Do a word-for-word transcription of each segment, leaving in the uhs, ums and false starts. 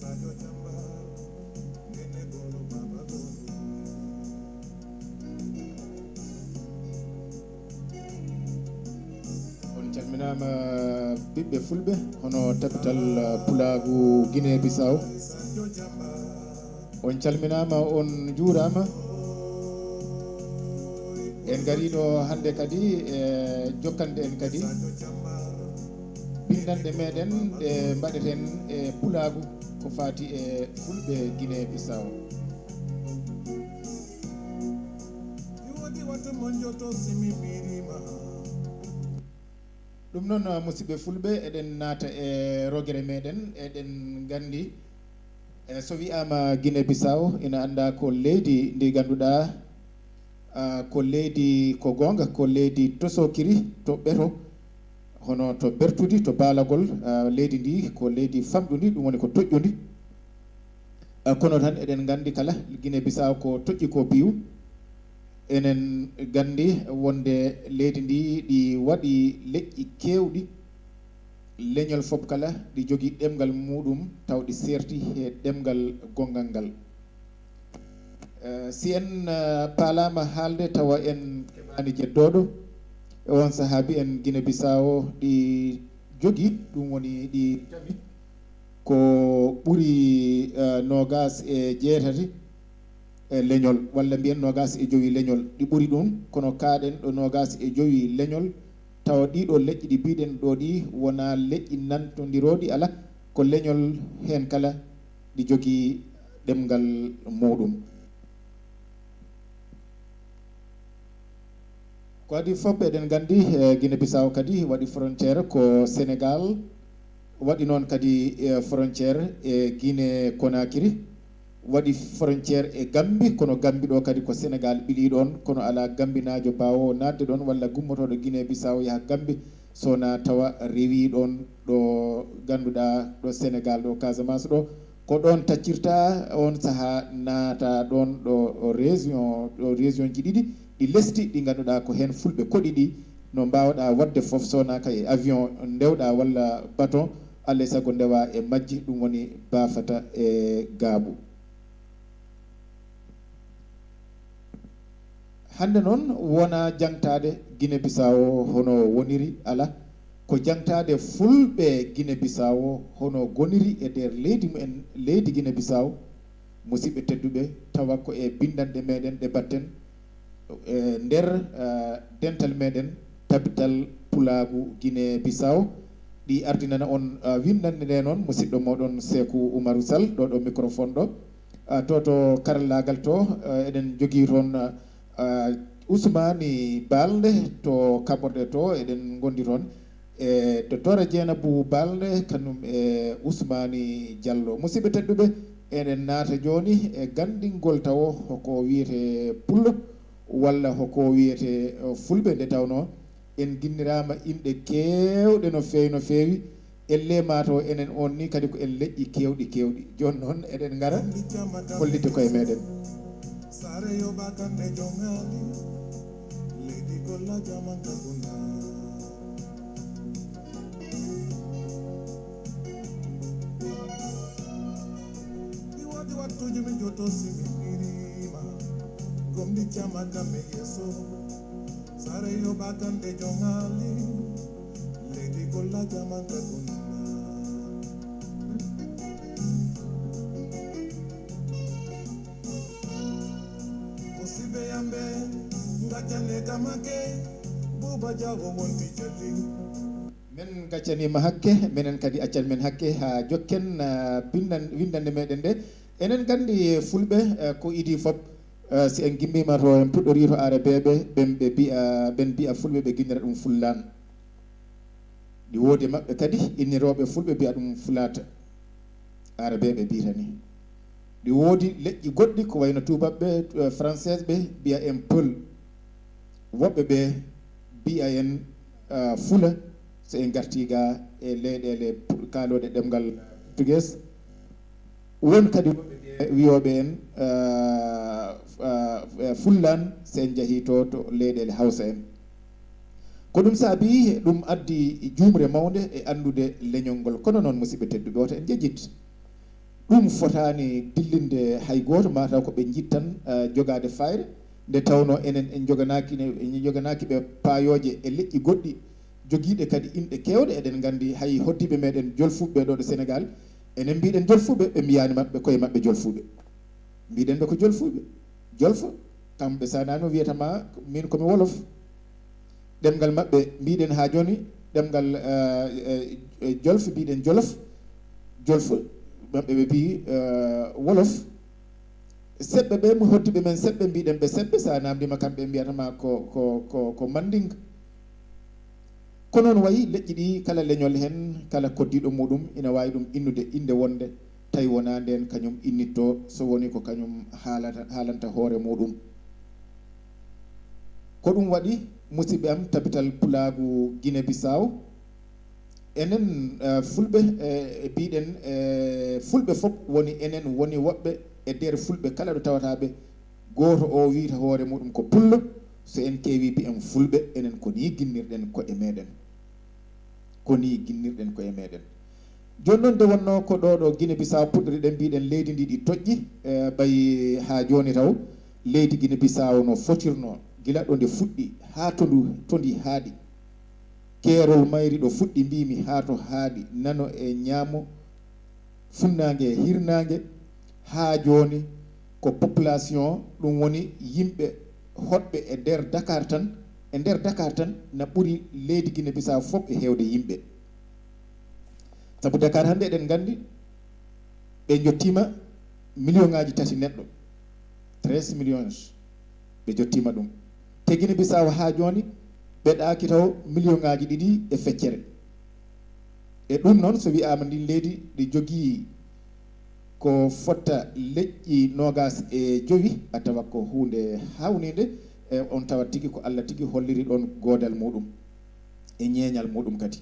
On calminaama ɓiɓɓe fulɓe, hono tabital, uh, pulaagu Guinée Bissau. On calminaama, on njuuraama. En ngariiɗo hannde kadi e jokkande en kadi binndanɗe meɗen ɗe mbaɗeten e pulaagu ko faati e fulɓe Guinée Bissau. Ɗum noon, musidɓe fulɓe, eɗen naata e rogere meɗen. Eɗen nganndi, e so wiyaama Guinée Bissau, ina anndaa ko leydi ndi ngannduɗaa, ah, ko leydi, ko goonga, ko leydi tosokiri to ɓeto, hono to bertudi, to baalagol, ah, leydi ndi ko leydi famɗundi, ɗum woni ko toƴƴundi. Ah, kono tan eɗen nganndi kala Guinée Bissau ko toƴƴi ko biyu. Enen nganndi wonde leydi ndi ɗi waɗi leƴƴi keewɗi, leñol fof kala ɗi jogii ɗemngal muɗum taw ɗi seerti he ɗemngal gonngal ngal. Eh, si en, eh, paalaama haalde tawa en keɓaani jeddooɗo, e oon sahaa mbiyen Guinée Bissau ɗi jogii, ɗum woni ɗi jami ko ɓuri, eh, noogaas e jeetati e leñol, walla mbiyen noogaas e jowi leñol, ɗi ɓuri ɗum, kono kaaɗen ɗo noogaas e jowi leñol, tawa ɗiɗo leƴƴi ɗi mbiɗen ɗo ɗi wonaa leƴƴi nantondirooɗi, ala, ko leñol heen kala ɗi jogii ɗemngal muɗum. Ko adii fof, eɗen nganndi, eh, Guinée Bissau kadi waɗi frontière ko Sénégal, waɗi noon kadi, eh, frontière e Guinée Conakry, waɗi frontière e Gambie, kono Gambie ɗo kadi ko Sénégal ɓili ɗoon, kono alaa Gambinaajo baawoowo naatde ɗoon walla gummotooɗo Guinée Bissau yaha Gambie so wonaa tawa rewii ɗoon ɗo ngannduɗaa ɗo Sénégal ɗo Casamance ɗo. Ko ɗoon taccirta oon sahaa naata ɗoon ɗo région, ɗo région ji ɗiɗi ɗi lesdi ɗi ngannduɗaa ko heen fulɓe koɗi ɗi, no mbaawɗaa waɗde fof so wonaa ka e avion ndewɗaa walla baton, alaa e sago ndewaa e majji, ɗum woni baafata e gaaɓu. Hannde noon wonaa jaŋtaade Guinée Bissau hono woniri, ala, ko jaŋtaade fulɓe Guinée Bissau hono goniri e nder leydi mumen, leydi Guinée Bissau, musidɓe tedduɓe, tawa ko e binndanɗe meɗen ɗe mbaɗten e nder, eh, dental meɗen, tabital pulaagu Guinée Bissau, ɗi ardinana on, eh, winndannde nde noon, musidɗo moɗon Seeku Umaru Sall, ɗo ɗo microphone ɗo. Ah, to, to karallaagal to, eh, eɗen njogii toon, ah, Usmaani Balde to kaɓorɗe to, eɗen ngondi toon e Docteur Jeynabou Balde, kañum e Usmaani Jallo. Musidɓe tedduɓe, eɗen naata jooni e ganndingol tawo hoko wiyetee pullo walla hoko wiyetee, eh, fulɓe, nde tawnoo en ginniraama inɗe keewɗe no feewi, no feewi. Ellee maa taw enen oon ni kadi ko en leƴƴi keewɗi, keewɗi. Jooni noon eɗen ngara hollitde koye meɗen. Saare yoɓa kande joŋaali, leydi golla jaman ka gunda. Ɗi woodi wattuuji min joto si min ɓirima, gomɗi jama kam e yeeso. Saare yoɓa kande joŋaali, leydi golla jaman ka gunda. Musidɓe yamɓe, gaccane kamake, Buuba Jaago wonti jalli. Men gaccaniima hakke, menen kadi accan men hakke haa jokken, ah, bindan-, winndannde meɗen nde. Enen nganndi fulɓe, eh, ko idii fop, eh, si en gimmiima to, en puɗɗorii to Aarabeeɓe, ɓen ɓe mbi'a, ɓen mbi'a fulɓe ɓe ginnira ɗum fullaan. Ɗi woodi e maɓɓe kadi innirooɓe fulɓe mbi'a ɗum fulaata. Aarabeeɓe mbiyata ni. Ɗi woodi leƴƴi goɗɗi ko wayno tuubaaɓe, eh, français ɓe mbi'a en pël. Woɓɓe ɓe mbi'a en, eh, fula, so en ngartii ga e leyɗeele pu-, kaalooɗe ɗemngal portuguese. Won kadi woɓɓe ɓe wiyooɓe en, eh, eh, eh, fullaan, so en njahii to, to leyɗeele hawsa en. Ko ɗum saabi ɗum addi juumre mawnde e anndude leñol ngol. Kono noon, musidɓe tedduɓe, wota en njejjit. Ɗum fotaani dillinde hay gooto, mataw ko ɓe njittan jogaade fayre, nde tawnoo enen en njoganaaki, en njoganaaki ɓe paayooje e leƴƴi goɗɗi jogiiɗe kadi inɗe keewɗe. Eɗen nganndi hay hoddiiɓe meɗen jolfuɓe ɗo ɗo Senegaal, enen mbiɗen jolfuɓe, ɓe mbiyaani maɓɓe koye maɓɓe jolfuɓe. Mbiɗen ɓe ko jolfuɓe. Jolfo, kamɓe sanaani o wiyata ma min komi wolof. Ɗemngal maɓɓe mbiɗen haa jooni, ɗemngal jolfe mbiɗen jolof. Jolfo maɓɓe ɓe mbi wolof. Seɓɓe ɓe mo hoddiɓe men seɓɓe mbiɗen ɓe seɓɓe, sa namdima kamɓe mbiyata ma ko ko ko ko mandinga. Ko noon wayi leƴƴi ɗi, kala leñol heen, kala koddiiɗo muɗum ina waawi ɗum innude innde wonde tawi wonaa ndeen kañum innitto, so woni ko kañum haalata, haalanta hoore muɗum. Ko ɗum waɗi, musidɓe am, tabital pulaagu Guinée Bissau, enen uh, fulɓe uh, mbiɗen uh, fulɓe fof woni enen woni woɓɓe e nder fulɓe kala ɗo tawataɓe. Gooto o wiyta hoore muɗum ko pullo. So en keewi mbiyen fulɓe, enen ko ni ginnirɗen koye meɗen. Ko ni ginnirɗen koye meɗen. Jooni noon, nde wonnoo ko ɗo ɗo Guinée Bissau puɗɗoriɗen mbiɗen leydi ndi ɗi toƴƴi, e ɓay haa jooni taw leydi Guinée Bissau no fotirnoo gila ɗo nde fuɗɗi haa to ndu to ndi haaɗi. Keerol mayri ɗo fuɗɗi mbimi haa to haaɗi nano e ñaamo, funnaange e hirnaange. Haa jooni ko population, ɗum woni yimɓe hoɗɓe e nder Dakar tan, e nder Dakar tan na ɓuri leydi Guinée Bissau fof e heewde yimɓe. Sabu Dakar hannde eɗen nganndi ɓe njottiima million ngaaji tati neɗɗo, treize millions ɓe njottiima ɗum. Te Guinée Bissau haa jooni ɓe ɗaaki taw million ngaaji ɗiɗi e feccere. E ɗum noon, so wiyaama ndin leydi ɗi jogii ko fotta leƴƴi noogas e jowi, a tawa ko huunde haawninde, e on tawa tigi ko Allah tigi holliri ɗon goodal muɗum e ñeeñal muɗum kadi.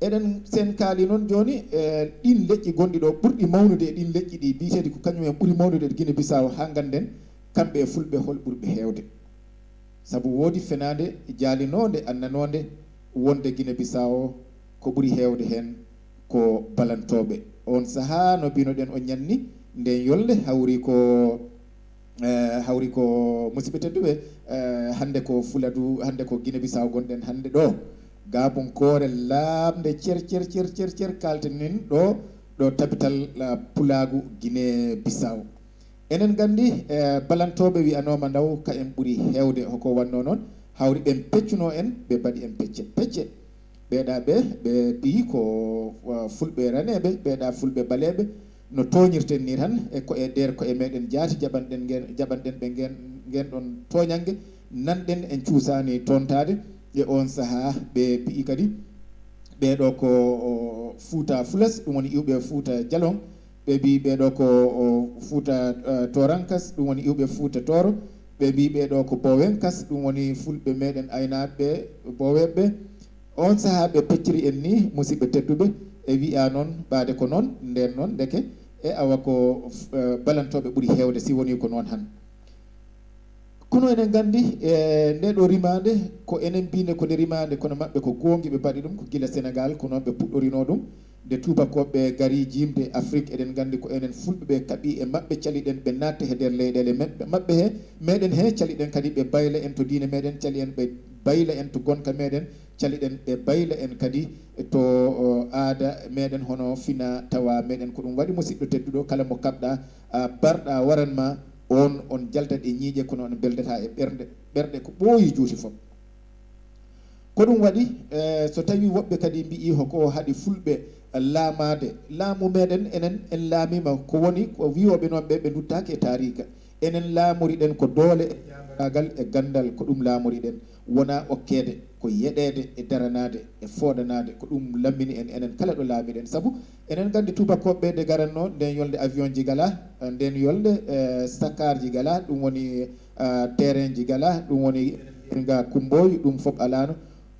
Eɗen sen kaali noon jooni e ɗin leƴƴi gonɗi ɗo ɓurɗi mawnude e ɗin leƴƴi ɗi biyeteeɗi ko kañum en ɓuri mawnude e Guinée Bissau haa ngannden kamɓe e fulɓe hol ɓurɓe heewde. Sabu woodi fenaande jaalinoonde annanoonde wonde Guinée Bissau ko ɓuri heewde heen ko balantooɓe. Oon sahaa no mbinoɗen o ñanni nden yolnde hawri ko eh, hawri ko musidɓe tedduɓe, eh, hannde ko Fuladu, hannde ko Guinée Bissau gonɗen hannde ɗo. Gabonkoore laaɓnde cer cer cer cer cer kalten nin ɗo ɗo tabital uh, pulaagu Guinée Bissau. Enen nganndi e balantooɓe wiyanooma ndaw ka en ɓuri heewde hoko wannoo noon, hawri ɓen peccunoo en, ɓe mbaɗi en pecce pecce. Ɓeeɗaa ɓe, ɓe mbiyi ko uh, fulɓe raneeɓe, ɓeeɗaa fulɓe baleeɓe, no tooñirten nii tan, e ko e nder ko e meɗen jaati jaɓanɗen ngeen, jaɓanɗen ɓe ngeen, ngeen ɗon tooñannge, nanɗen en cuusaani toontaade e oon sahaa. Ɓe mbiyi kadi, ɓee ɗoo ko Fuuta Fulas, ɗum woni iwɓe Fuuta Jalon. Ɓe mbiyi ɓee ɗoo ko Fuuta Torankas, ɗum woni iwɓe Fuuta Tooro. Ɓe mbiyi ɓee ɗoo ko Bowenkas, ɗum woni fulɓe meɗen aynaaɓe Boweɓe. Oon sahaa ɓe pecciri en ni, musidɓe tedduɓe, e wiya noon ɓaade ko noon, ndeen noon ndeke e awa ko balantooɓe ɓuri heewde si woni ko noon han. Kono enen nganndi e nde ɗo rimaande ko enen mbine ko nde rimaande, kono maɓɓe ko goongi ɓe mbaɗi ɗum ko gila Senegaal, ko noon ɓe puɗɗorinoo ɗum. Nde tuubakooɓe ngari jiimde Afrik, eɗen nganndi ko enen fulɓe ɓe kaɓi e maɓɓe, caliɗen ɓe naatta he nder leyɗeele maɓɓe he, meɗen he, caliɗen kadi ɓe mbayla en to diine meɗen, cali en ɓe mbayla en to gonka meɗen, caliɗen ɓe mbayla en kadi to aada meɗen, hono fina tawa meɗen. Ko ɗum waɗi, musidɗo tedduɗo, kala mo kaɓɗa, a barɗa waran ma, on on jaltat e ñiiƴe, kono on mbeldataa e ɓernde, ɓerɗe ko ɓooyi juuti fof. Ko ɗum waɗi, e so tawi woɓɓe kadi mbiyi hoko haɗi fulɓe laamaade laamu meɗen, enen en laamiima, ko woni ko wiyooɓe noon ɓe, ɓe nduttaaki e taariika. Enen laamoriɗen ko doole e jaambaraagal e ganndal, ko ɗum laamoriɗen, wonaa okkeede, ko yeɗeede e daranaade e fooɗanaade. Ko ɗum lammini en, enen kala ɗo laamiɗen. Sabu eɗen nganndi tuubakooɓe ɓe nde garanno, nden yolnde avion ji ngalaa, nden yolnde e sakkaarji ngalaa, ɗum woni terrain ji ngalaa, ɗum woni nga kumbooji, ɗum fof alaano.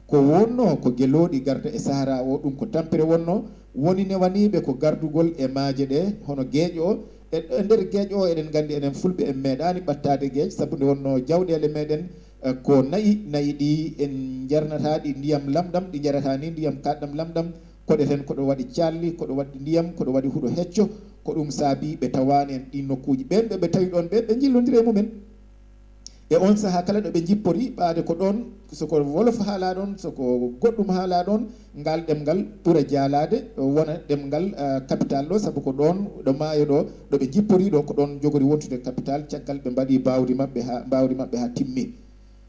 Ko wonnoo ko gelooɗi garda e Sahara o, ɗum ko tampere wonnoo, woni newaniiɓe ko gardugol e maaje ɗe, hono geeƴo o. E, e nder geeƴo o, eɗen nganndi enen fulɓe en meeɗaani ɓattaade geeƴ, sabu nde wonnoo jawɗeele meɗen e, ko na'i, na'i ɗi en njarnataa ɗi ndiyam lamɗam, ɗi njarata ni ndiyam kaɗɗam lamɗam, koɗeten ko ɗo waɗi calli, ko ɗo waɗi ndiyam, ko ɗo waɗi huɗo hecco. Ko ɗum saabi ɓe tawaani en ɗiin nokkuuji. Ɓeen ɓe ɓe tawi ɗoon ɓe, ɓe njillondira e mumen. E oon sahaa kala ɗo ɓe njippori ɓaade ko ɗoon, so ko wolof haalaa ɗoon, so ko goɗɗum haalaa ɗoon, ngaal ɗemngal ɓura jaalaade, wona ɗemngal, eh, capital ɗo, sabu ko ɗoon ɗo maayo ɗo, ɗo ɓe njippori ɗo, ko ɗoon njogori wontude capital, caggal ɓe mbaɗi mbaawdi maɓɓe haa, mbaawdi maɓɓe haa timmi.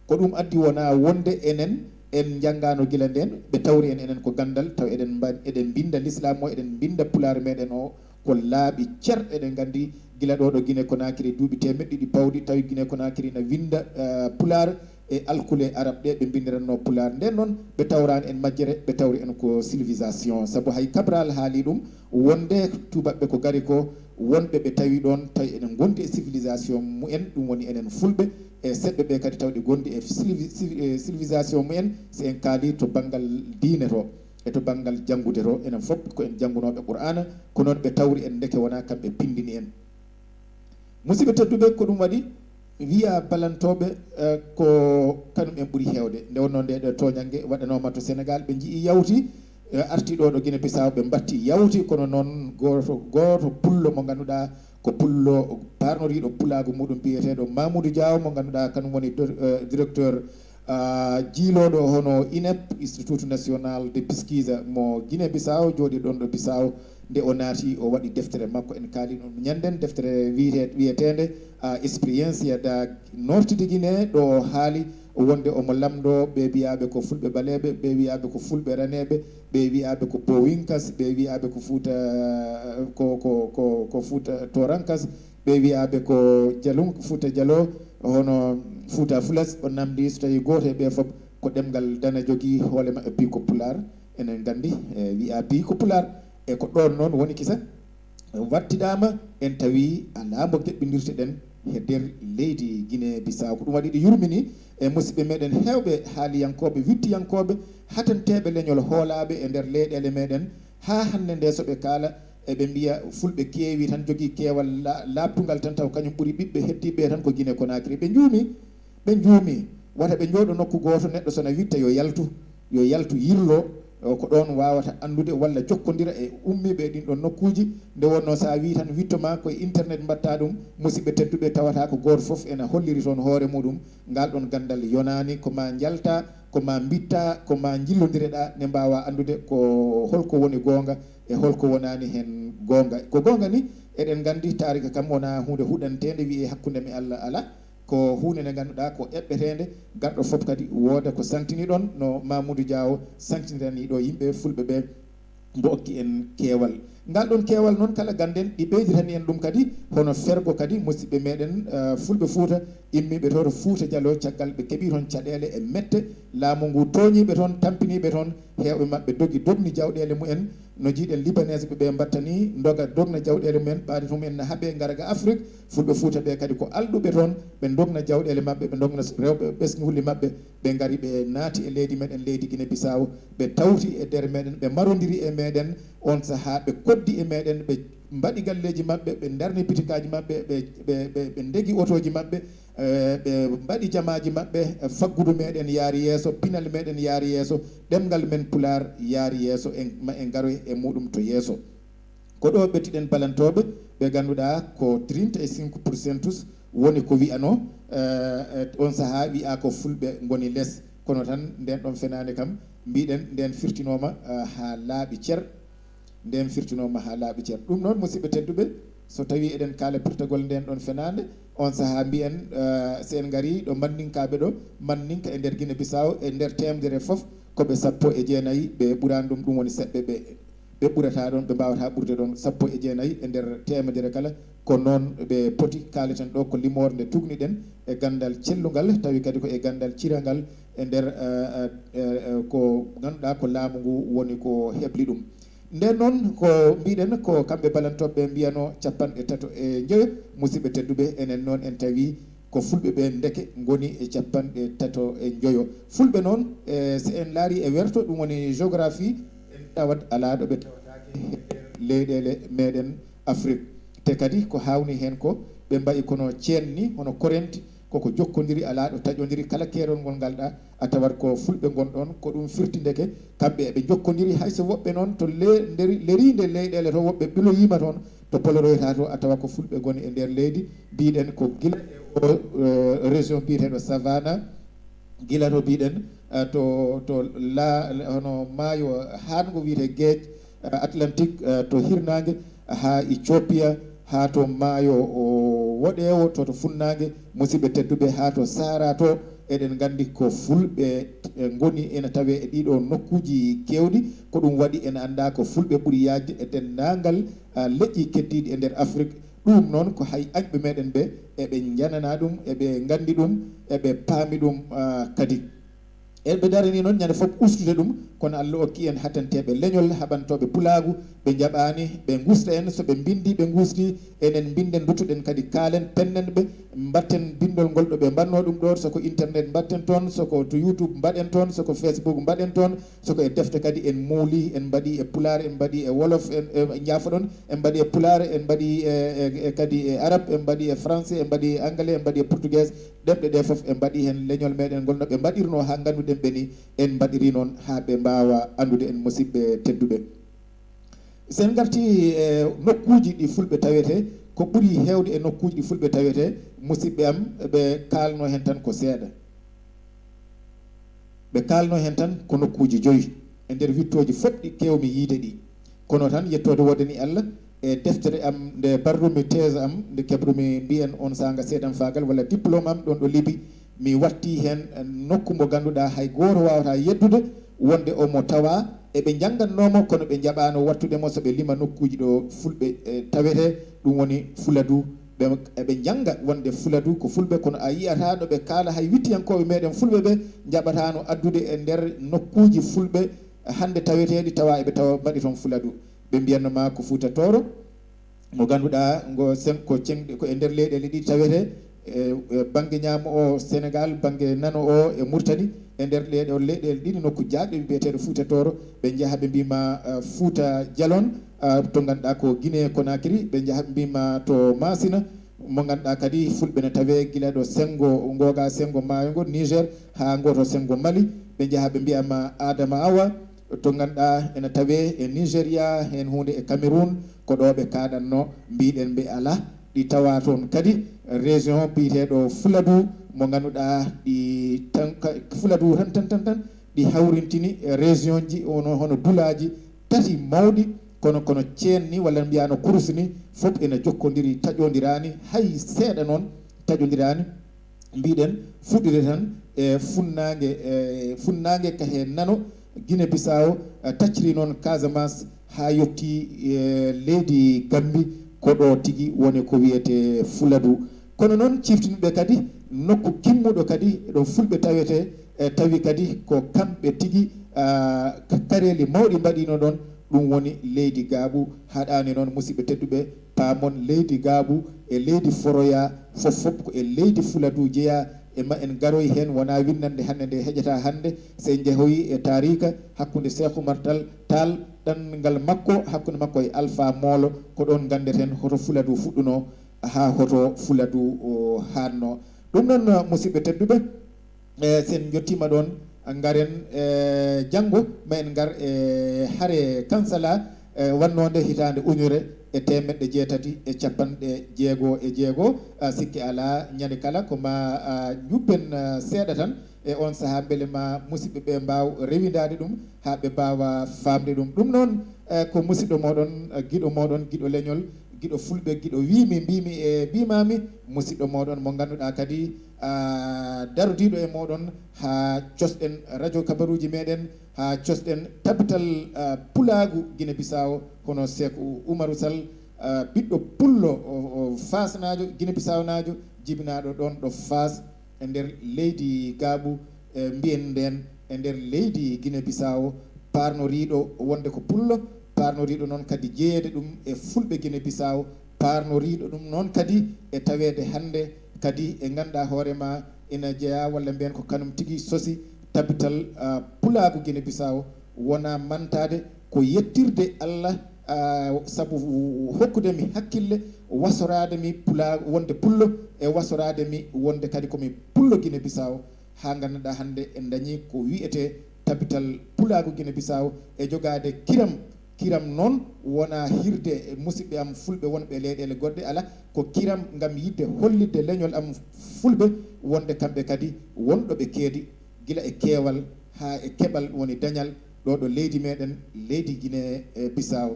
Ko ɗum addi wonaa wonde enen en njanngaano gila ndeen, ɓe tawri en enen ko ganndal, taw eɗen mba-, eɗen mbinnda lislaam o, eɗen mbinnda pulaar meɗen o, ko laaɓi cer. Eɗen nganndi gila ɗo ɗo Guinée Conakry duuɓi teemeɗɗe ɗiɗi pawɗi, tawi Guinée Conakry na winnda, eh, pulaar e alkule arab ɗe ɓe mbinndiranno pulaar. Nden noon ɓe tawraani en majjere, ɓe tawri en ko civilisation. Sabu hay Cabral haali ɗum, wonde tuubaɓɓe ko gari ko, wonɓe ɓe tawi ɗoon, tawi eɗen ngondi e civilisation mumen, ɗum woni enen fulɓe, e seɓɓe ɓe kadi tawɗi gondi e civi-, civi-, e civilisation mumen, so en kaali to banngal diine to, e to banngal janngude to, enen fof ko en janngunooɓe Qur'aana, ko noon ɓe tawri en, ndeke wonaa kamɓe pindini en. Musidɓe tedduɓe, ko ɗum waɗi wiya balantooɓe, eh, ko kañum en ɓuri heewde. Nde wonnoo nde ɗo tooñannge waɗanooma to Senegaal, ɓe njiyii yawti, eh, arti ɗo ɗo Guinée Bissau, ɓe mbatti yawti, kono noon gooto, gooto pullo mo ngannduɗaa ko pullo paarnoriiɗo pulaagu muɗum biyeteeɗo Mamoudou Diaw, mo ngannduɗaa kañum woni do-, eh, directeur, ah, jiilooɗo hono INEP, Institut National de Pesquise mo Guinée Bissau, jooɗi ɗoon ɗo Bissau. Nde o naati, o waɗi deftere makko, en kaali ɗum ñannden, deftere wiyete-, wiyeteende, ah, Experiência da Norte de Guiné, ɗo o haali wonde omo lamndoo ɓe wiyaaɓe ko fulɓe baleeɓe, ɓe wiyaaɓe ko fulɓe raneeɓe, ɓe wiyaaɓe ko Bowincas, ɓe wiyaaɓe ko Fuuta, ko, ko, ko, ko Fuuta Torancas, ɓe wiyaaɓe ko Jalun-, Fuuta Jalo, hono Fuuta Fulas. O namndi so tawii gooto e ɓe fof ko ɗemngal dana jogii, hoole maɓɓe piyi ko Pulaar. Enen nganndi, e, wiyaa piyi ko Pulaar. E ko ɗoon noon woni kisa wattidaama, en tawi alaa mbo keɓɓindirteɗen he nder leydi Guinée Bissau. Ko ɗum waɗi ɗi yurmini e musidɓe meɗen heewɓe, haaliyankooɓe, wiɗtiyankooɓe, hatanteeɓe leñol, hoolaaɓe e nder leyɗeele meɗen. Haa hannde nde, so ɓe kaala, eɓe mbiya fulɓe keewi tan, jogii keewal la-, laaɓtungal tan, taw kañum ɓuri ɓiɓɓe heddiiɓe tan ko Guinée Conakry. Ɓe njuumi, ɓe njuumi. Wata ɓe njooɗo nokku gooto, neɗɗo so na wiɗta yo yaltu, yo yaltu yirlo, o ko ɗoon waawata anndude walla jokkondira e ummiiɓe e ɗiin ɗoon nokkuuji. Nde wonnoo so a wii tan wiɗto ma ko e internet mbaɗta ɗum, musidɓe tedduɓe, tawata ko gooto fof ena holliri toon hoore muɗum. Ngal ɗoon ganndal yonaani, ko ma njalta, ko ma mbiɗta, ko ma njillondireɗaa, ne mbaawa anndude ko holko woni goonga e holko wonaani heen goonga. Ko goonga ni, eɗen nganndi taarika kam wonaa huunde huɗanteende wiyee hakkunde mi Allah alaa. Ko huunde nde ngannduɗaa ko eɓɓeteende, garɗo fof kadi wooda ko santini ɗoon, no Mamoudou Diaw santinirani ɗo yimɓe fulɓe ɓe mbo okki en keewal. Ngal ɗoon keewal noon, kala gannden ɗi ɓeyditani en ɗum kadi, hono fergo kadi musidɓe meɗen, eh, fulɓe Fuuta, immiiɓe to, to Fuuta Jalo, caggal ɓe keɓi toon caɗeele e mette, laamu ngu tooñiiɓe toon, tampiniiɓe toon, heewɓe maɓɓe dogi, dogni jawɗeele mumen, no njiiɗen Libanese ɓe ɓe mbatta ni, doga, dogna jawɗeele mumen, ɓaade to mumen na haaɓe ngara ga Afrique, fulɓe Fuuta ɓe kadi ko alɗuɓe toon, ɓe dogna jawɗeele maɓɓe, ɓe dogna rewɓe ɓesnguuli maɓɓe, ɓe ngari ɓe naati e leydi meɗen, leydi Guinée Bissau, ɓe tawti e nder meɗen, ɓe marondiri e meɗen, oon sahaa ɓe koddi e meɗen, ɓe mbaɗi galleeji maɓɓe, ɓe ndarni bitikaaji maɓɓe, ɓe, ɓe, ɓe, ɓe ndegi otooji maɓɓe, eh, ɓe mbaɗi jamaaji maɓɓe, eh, faggudu meɗen yaari yeeso, pinal meɗen yaari yeeso, ɗemngal men Pulaar yaari yeeso, en, ma en ngaroy e muɗum to yeeso. Ko ɗo ɓettuɗen balantooɓe ɓe ngannduɗaa ko trente e cinco por cento woni ko wiyanoo, eh, eh, oon sahaa wiyaa ko fulɓe ngoni les. Kono tan ndeen ɗoon fenaande kam, mbiɗen ndeen firtinooma, eh, haa laaɓi cer. Ndeen firtinooma haa laaɓi cer. Ɗum noon, musidɓe tedduɓe, so tawii eɗen kaala pirtagol ndeen ɗoon fenaande, oon sahaa mbiyen, eh, so en ngarii ɗo Manninkaaɓe ɗo, Manninka e nder Guinée Bissau, e nder teemedere fof, ko ɓe sappo e jeenayi, ɓe ɓuraani ɗum, ɗum woni seɓɓe ɓe, ɓe ɓurata ɗoon, ɓe mbaawataa ɓurde ɗoon sappo e jeenayi e nder teemedere kala. Ko noon ɓe poti, kaaleten ɗo ko limoore nde tugniɗen e ganndal cellungal, tawi kadi ko e ganndal cirangal e nder, eh, eh, eh, eh, ko ngannduɗaa ko laamu ngu woni ko hebli ɗum. Ndeen noon ko mbiɗen ko kamɓe balantooɓe ɓe mbiyanoo capanɗe tato e njoyo, musidɓe tedduɓe, enen noon en tawi ko fulɓe ɓe ndeke ngoni e capanɗe tato e njoyo. Fulɓe noon, eh, so en laari e werto, ɗum woni géographie, en tawat alaa ɗo ɓe tawataake e nder leyɗeele meɗen Afrique. Te kadi ko hawni heen ko ɓe mbayi kono ceen ni, hono korenti, koko jokkondiri, alaa ɗo taƴondiri, kala keerol ngol ngalɗa, a tawat ko fulɓe ngon ɗon. Ko ɗum firti ndeke kamɓe eɓe jokkondiri, hay so woɓɓe noon to le-, nder leriinde leyɗeele to, woɓɓe ɓiloyiima toon to poloroyta to, a tawa ko fulɓe ngoni e nder leydi. Mbiɗen ko gila e o, eh, région mbiyeteeɗo Savana, gila to mbiɗen, eh, to, to la, hono maayo haango wiyetee geej, eh, Atlantique, eh, to hirnaange, haa Ethiopia, haa to maayo o woɗeewo, to, to funnaange, musidɓe tedduɓe, haa to Sahara to. Eɗen nganndi ko fulɓe, eh, ngoni ena tawee e ɗiɗo nokkuuji keewɗi. Ko ɗum waɗi en anndaa ko fulɓe ɓuri yaajde e denndaangal, ah, leƴƴi keddiiɗi e nder Afrik. Ɗum noon ko hay añɓe meɗen ɓe, eɓe njanana ɗum, eɓe nganndi ɗum, eɓe paami ɗum, ah, kadi. Eɓe darani noon ñande fof ustude ɗum, kono Allah okki en hatanteeɓe leñol, haɓantooɓe pulaagu, ɓe njaɓaani, ɓe ngusta en, so ɓe mbinndi, ɓe ngusti, enen mbinden, nduttuɗen kadi kaalen, pennen ɓe, mbatten binndol ngol ɗo ɓe mbatnoo ɗum ɗo, so ko internet mbatten toon, so ko to YouTube mbaɗen toon, so ko Facebook mbaɗen toon, so ko e defte kadi en muuli, en mbaɗi e pulaar, en mbaɗi e wolof, en, e, njaafoɗon, en mbaɗi e pulaar, en mbaɗi e, e, e kadi e arab, en mbaɗi e français, en mbaɗi e anglais, en mbaɗi e portugais, ɗemɗe ɗe fof en mbaɗi heen leñol meɗen ngol no ɓe mbaɗirnoo haa ngannduɗen ɓe ni, en mbaɗiri noon haa ɓe mbaawa anndude en, musidɓe tedduɓe. So en ngarti e nokkuuji ɗi fulɓe tawetee, ko ɓuri heewde e nokkuuji ɗi fulɓe tawetee, musidɓe am, ɓe kaalno heen tan ko seeɗa. Ɓe kaalno heen tan ko nokkuuji joyi e nder wittooji fof ɗi keewmi yiide ɗi. Kono tan yettoode woodani Allah, e deftere am nde mbarrumi, thèse am nde keɓrumi, mbiyen on saanga seedanfaagal walla diplôme am ɗon ɗo Libi, mi watti heen nokku mo ngannduɗaa hay gooto waawata yeddude wonde omo tawaa. Eɓe njanngannoo mo, kono ɓe njaɓaano wattude mo, so ɓe lima nokkuuji ɗo fulɓe, eh, tawetee, ɗum woni Fuladu. Ɓe, eɓe njannga wonde Fuladu ko fulɓe, kono a yiyata ɗo ɓe kaala hay wittiyankooɓe meɗen fulɓe ɓe njaɓataano addude e nder nokkuuji fulɓe hannde taweteeɗi, tawa eɓe tawa mbaɗi toon Fuladu. Ɓe mbiyanno ma ko Fuuta Tooro, mo ngannduɗaa ngo sen-, ko ceng-, ko e nder leyɗeele ɗiɗi tawetee, e, e bannge ñaamo o Senegaal, bannge nano o e Murtani, e nder leyɗe-, leyɗeele ɗiɗi nokku jaajɗo biyeteeɗo Fuuta Tooro. Ɓe njaha ɓe mbiima, eh, Fuuta Jalon, eh, to ngannduɗaa ko Guinée Conakry, ɓe njaha ɓe mbiima to Masina, mo ngannduɗaa kadi fulɓe ne tawee gila ɗo senngo, ngooga senngo maayo ngo Niger, haa ngooto senngo Mali. Ɓe njaha ɓe mbiyama Adama Awa, to ngannduɗaa ene tawee e Nigeria, heen huunde e Cameroun, ko ɗo ɓe kaaɗanno, mbiɗen ɓe alaa. Ɗi tawa toon kadi région biyeteeɗo Fuladu, mo ngannduɗaa ɗi tan ka, Fuladu tan, tan, tan, tan, ɗi hawrintini e région ji, ono hono dulaaji tati mawɗi, kono, kono ceen ni, walla mbiyano kurus ni, fof ena jokkondiri, taƴondiraani, hay seeɗa noon taƴondiraani. Mbiɗen fuɗɗude tan e funnaange, e funnaange ka he nano Guinée Bissau, eh, tacciri noon Casamance haa yotti, eh, leydi Gambie, ko ɗo tigi woni ko wiyetee Fuladu. Kono noon ciftinɓe kadi nokku kimmuɗo kadi ɗo fulɓe tawetee, e tawi kadi ko kamɓe tigi, ah, ka-, kareeli mawɗi mbaɗino ɗon, ɗum woni leydi Gaaɓu. Haɗaani noon, musidɓe tedduɓe, paamon leydi Gaaɓu e leydi Foroyaa fof, fof ko e leydi Fuladu jeyaa. E ma en garoy heen, wonaa winnande hannde nde heƴata hannde. So en njehoyi e taariika hakkunde Seeku Umar Tal, Taal, ɗanngal makko, hakkunde makko e Alfaa Moolo, ko ɗoon nganndeten hoto Fuladu fuɗɗunoo, haa hoto Fuladu o haannoo. Ɗum noon, musidɓe tedduɓe, e, so en njottiima ɗoon, ngaren, e, janngo, ma en ngar e hare Kansala, e, wannoonde hitaande ujunere e teemeɗɗe jeetati e cappanɗe jeego e jeego. A, sikke alaa, ñande kala ko ma, a, njubben, a, seeɗa tan e oon sahaa, mbele ma musidɓe ɓe mbaaw rewindaade ɗum, haa ɓe mbaawa faamde ɗum. Ɗum noon, e, ko musidɗo mooɗon, e, giɗo mooɗon, giɗo leñol, giɗo fulɓe, giɗo wiimi, mbiimi e mbiimaami, musidɗo mooɗon mo ngannduɗaa kadi, a, darodiiɗo e mooɗon haa cosɗen radio kabaruuji meɗen, haa cosɗen tabital, a, pulaagu Guinée Bissau, hono Seeku Umaru Sall, a, ɓiɗɗo pullo, o, o faasnaajo, Guinée Bissaunaajo, jibinaaɗo ɗoon ɗo Faas, e nder leydi Gaaɓu, e mbiyen ndeen, e nder leydi Guinée Bissau, paarnoriiɗo wonde ko pullo, paarnoriiɗo noon kadi jeyeede ɗum e fulɓe Guinée Bissau, paarnoriiɗo ɗum noon kadi e taweede hannde kadi e ngannduɗaa hoore ma ina jeyaa walla mbiyen ko kanum tigi sosi tabital, a, pulaagu Guinée Bissau. Wonaa mantaade, ko yettirde Allah, a, sabu hokkude mi hakkille, wasoraade mi pulaagu wonde pullo, e wasoraade mi wonde kadi ko mi pullo Gine Bisaawo, haa ngannduɗaa hannde en dañii ko wiyetee tabital pulaagu Gine Bisaawo e jogaade kiram. Kiram noon wonaa hirde e musidɓe am fulɓe wonɓe e leyɗeele goɗɗe, ala, ko kiram ngam yiɗde hollitde leñol am fulɓe wonde kamɓe kadi wonɗo ɓe keedi, gila e keewal haa e keɓal woni dañal ɗo ɗo leydi meɗen, leydi Gine e Bisaawo.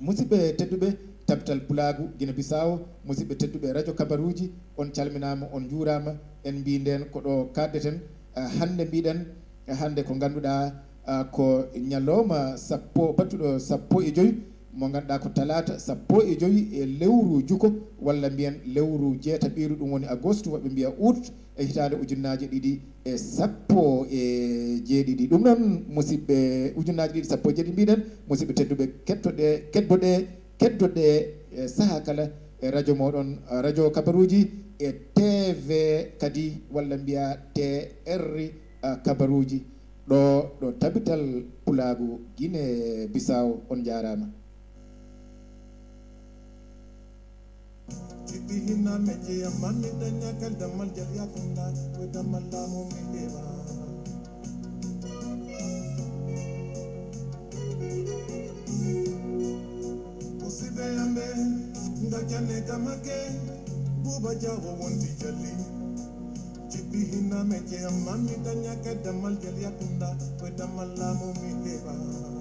Musidɓe tedduɓe, tabital pulaagu Gine Bisaawo, musidɓe tedduɓe radio kabaruuji, on calminaama, on njuuraama. En mbii ndeen ko ɗo kaaddeten, ah, hannde mbiɗen, ah, hannde ko ngannduɗaa, ah, ko ñalawma sappo, battuɗo sappo e joy, mo ngannduɗaa ko talaata sappo e joy e lewru juko, walla mbiyen lewru jeetaɓiiru, ɗum woni agost, woɓɓe mbiya août, e hitaande ujunnaaje ɗiɗi e sappo e jeeɗiɗi. Ɗum noon, musidɓe, ujunnaaje ɗiɗi sappo e jeeɗiɗi mbiɗen, musidɓe tedduɓe, kettoɗe, keddoɗe, keddoɗe e sahaa kala e radio mooɗon, radio kabaruuji e T V kadi, walla mbiya T R, ah, kabaruuji, ɗo ɗo tabital pulaagu Gine Bisaawo. On njaaraama. Jiɗɗi hinna mecce yam, mammi daña kal dammal jal yakunda, ko dammal laamu mi heɓa. Musiɓe am ɓe, ngajane gamake, Buuba Jaawo wonti jalli. Jiɗɗi hinna mecce yam, mammi daña kal dammal jal yakunda, ko dammal laamu mi heɓa.